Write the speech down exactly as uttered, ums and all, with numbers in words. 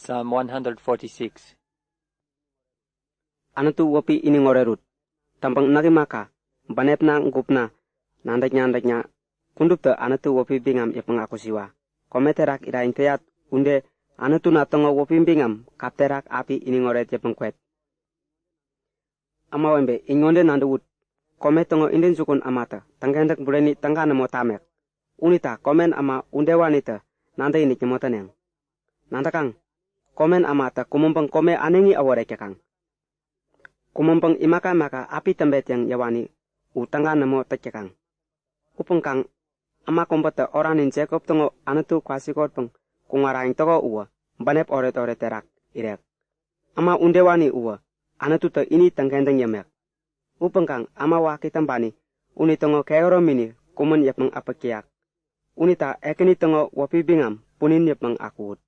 Psalm one forty-six. Anutu wäpi iniŋ orerut. Täŋpäŋ näk imaka, bänepna, gupna, nadäk-nadäkna kuduptä Anutu wäpi biŋam yäpmäŋ akusiwa. Kome terak irayäŋ täyat ude Anutuna täŋo wäpi biŋam kap terak api iniŋoret yäpmäŋ kwet. Ämawebe, in ŋode nadäwut; Kome täŋo intäjukun ämatä täŋkentäk bureni täga nämo tamek. Unita komen äma udewanitä nadäkinik nämo täneŋ. Nadäkaŋ? Komen ämatä kumäŋpäŋ kome äneŋi äworek täkaŋ. Kumäŋpäŋ imaka imaka api täŋpet yäŋ yäwani u täga nämo täk täkaŋ. Upäŋkaŋ äma kubätä orani Jekop täŋo Anutu kwasikotpäŋ kuŋarayäŋ täko uwä bänep oretoret terak irek. Äma udewani uwä Anututä ini täŋkentäŋ yämek. Upäŋkaŋ äma waki täŋpani unitäŋo kehäromini kumän yäpmäŋ äpäk täyak. Unita Ekäni täŋo wäpi biŋam punin yäpmäŋ akuwut.